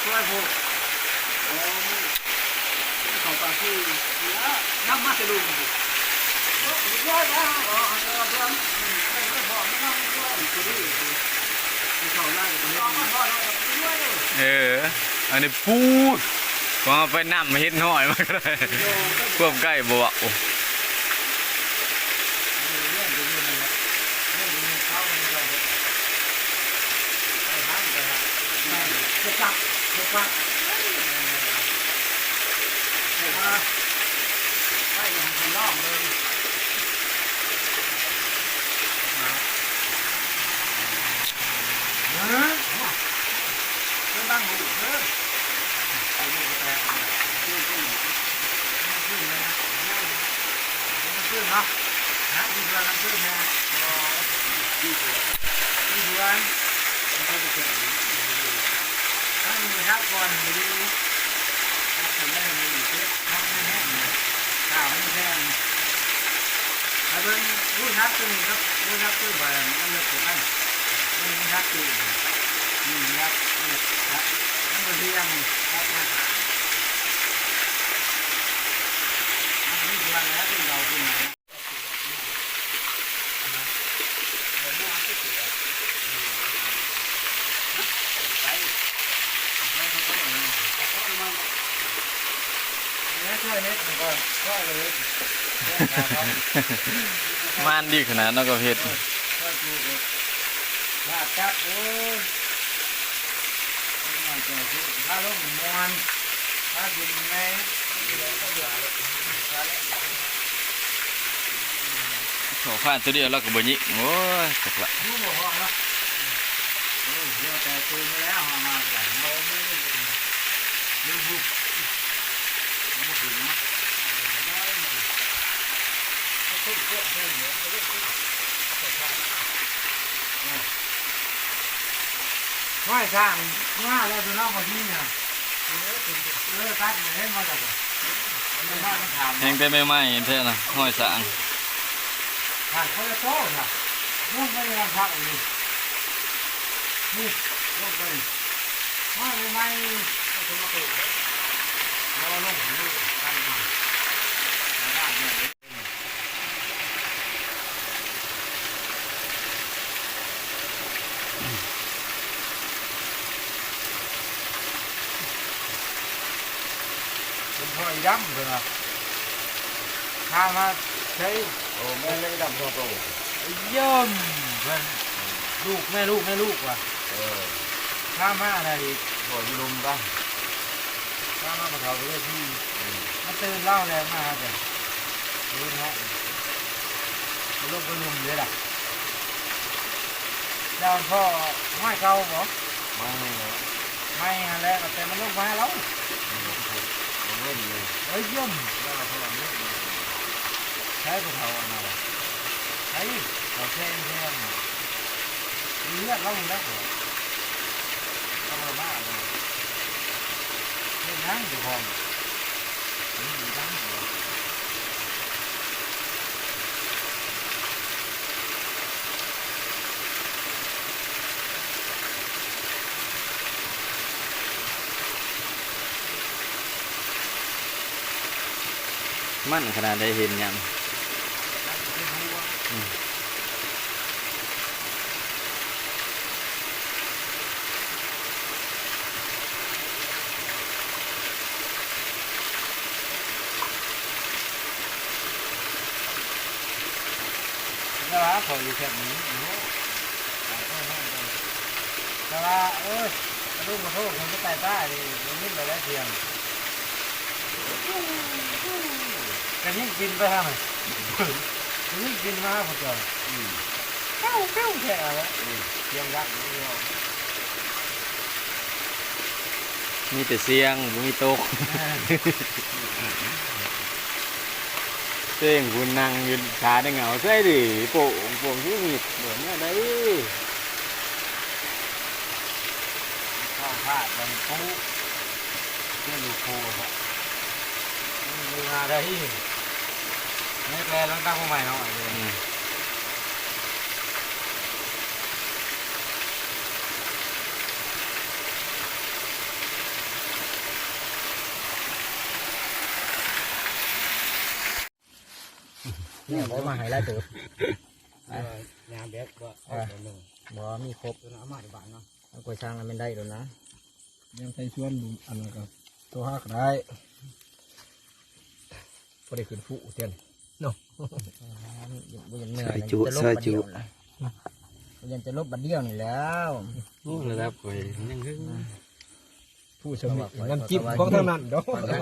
ຊ່ວຍໂພດ ເອີ ເຂົ້າປາກຄື ນຳມາແຕ່ລຸງ ເອີ ອັນນີ້ປູດ ກໍເອົາໄປນຳເຫັນຫ້ອຍມັນກໍໄດ້ ຄວາມໃກ້ບໍ່ເວົ້າ. ໄປເບິ່ງໂທລະສັບຕົວນີ້ກັບໂທລະສັບຕົວໃໝ່ ມັນເລິກກວ່າກັນ. ໂທລະສັບຕົວນີ້ ນີ້ແລ້ວ ມັນບໍ່ເທື່ອງ ມັນເທື່ອງແລ້ວ ຄືເກົ່າຄືໃໝ່. ມານດີຂະໜາດເນາະ ກໍເຮັດ ຂໍຟາດຕົວດຽວລາວກໍບໍ່ຍິງ. ໂອ້ຍ ຈັກລະ ຫ້ອຍຊ່າງ ມາແລ້ວ ເນາະ ບໍ່ດີນະ. ເອີ ຕັດເຫັນບໍ່ ຈັກ ມັນມາ ມັນຖາມ ແຮງແຕ່ໃໝ່ໆແທ້ນະ ຫ້ອຍຊ່າງ ຫາກຄົນລະໂຕນະ. ລົງໄປນຳພັກນີ້ ນີ້ ລົງໄປ ຫ້ອຍໃໝ່ໆ ເອົາຕົວມາເປີດ ບໍ່ລົງ ໄປມາ ເປັນຫ້ອຍດຳເພິ່ນວ່າ ຖາມວ່າໃສ? ໂອ້ ແມ່ນແລ້ວ ດຳສອງໂຕ. ຢ້ອມ ເພິ່ນ ລູກແມ່ລູກ ແມ່ລູກວ່າ. ເອີ ຖາມຫາອັນໃດອີກ? ບໍ່ ຢູ່ລຸ່ມກະ ຖາມຫາພໍ່ເຖົ້າເລີຍທີ່ ອືມ ມາຕື່ນລາວແລ້ວ ມາຫາເຈົ້າ ເອີ ເນາະ ລົງໄປລຸ່ມເດ້ລະ. ເຈົ້າພໍ່ໄມ້ເກົ່າບໍ່? ໄມ້ ໄມ້ຫັ້ນແຫຼະ ແຕ່ມັນລົງມາແລ້ວ ເອີ ເອີ ຢ້ຽມ ລາວກໍເພິ່ນເດ້ ໃຊ້ຜູ້ເຖົ້າອັນນັ້ນ ໃຊ້ເຖົ້າແຊງແຊງ ມີເລືອດລາວຢູ່ແລ້ວ ລາວບໍ່ມາແລ້ວ ເຮັດຫຍັງເຈົ້າຂອງ ມັນຂະໜາດໃດເຫັນຫຍັງ ອືມ. ແຕ່ວ່າເຂົາຢູ່ແຖບນີ້ ໂອ້ໂຫ ແຕ່ວ່າ ເອີ ກະລຸງຂໍໂທດ ເພິ່ນໄປໃຕ້ປ່ານີ້ ໄດ້ຍິນແລ້ວແຫຼະສຽງ ກະຍິງບິນໄປທາງນັ້ນ ກະຍິງບິນມາຫາພວກເຈົ້າ ອືມ ແປ້ວໆ ແທ້ແຫຼະ ອືມ ສຽງດັງຢູ່. ມີແຕ່ສຽງ ບໍ່ມີຕົກ ແມ່ນ ເສັງຜູ້ນັ່ງຢູ່ ຖ້າໄດ້ເຫງົາໃສ່ເດ້ ໂປ່ງໂປ່ງ ຄືມີດ ໂດດແນວໃດ ເຂົ້າພາດບັງປູ ເປັນລູກໂປ່ງ ເວລາໃດ ໃນແປລະຕັ້ງໃໝ່ເນາະ ອືມ. ເ ນີ້ເອົາມາໃຫ້ຫຼາຍເຕີບ. ຍາມແບບວ່າເອົາຕົວໜຶ່ງ ບໍ່ມີຄົບ ຕົວນັ້ນເອົາມາຈາກບ້ານເນາະ ເອົາກວຍຊ້າງນັ້ນແມ່ນໄດ້ໂດນນະ. ຍາມໄທສວນ ອັນນັ້ນກໍໂທຫາກໍໄດ້ ບໍ່ໄດ້ຂຶ້ນພູເທື່ອນີ້ເນາະ. ບໍ່ຍັນເມື່ອຍ ຊາຍຈຸ ຊາຍຈຸ ບໍ່ຍັນຈະລົບບາດດຽວນະ ບໍ່ຍັນຈະລົບບາດດຽວນີ້ແລ້ວ. ໂອ້ ລະດັບຂ້ອຍຍັງຫຶງ ຜູ້ສຳເລັດ ນ້ຳຈິ້ມຂອງທາງນັ້ນເນາະ.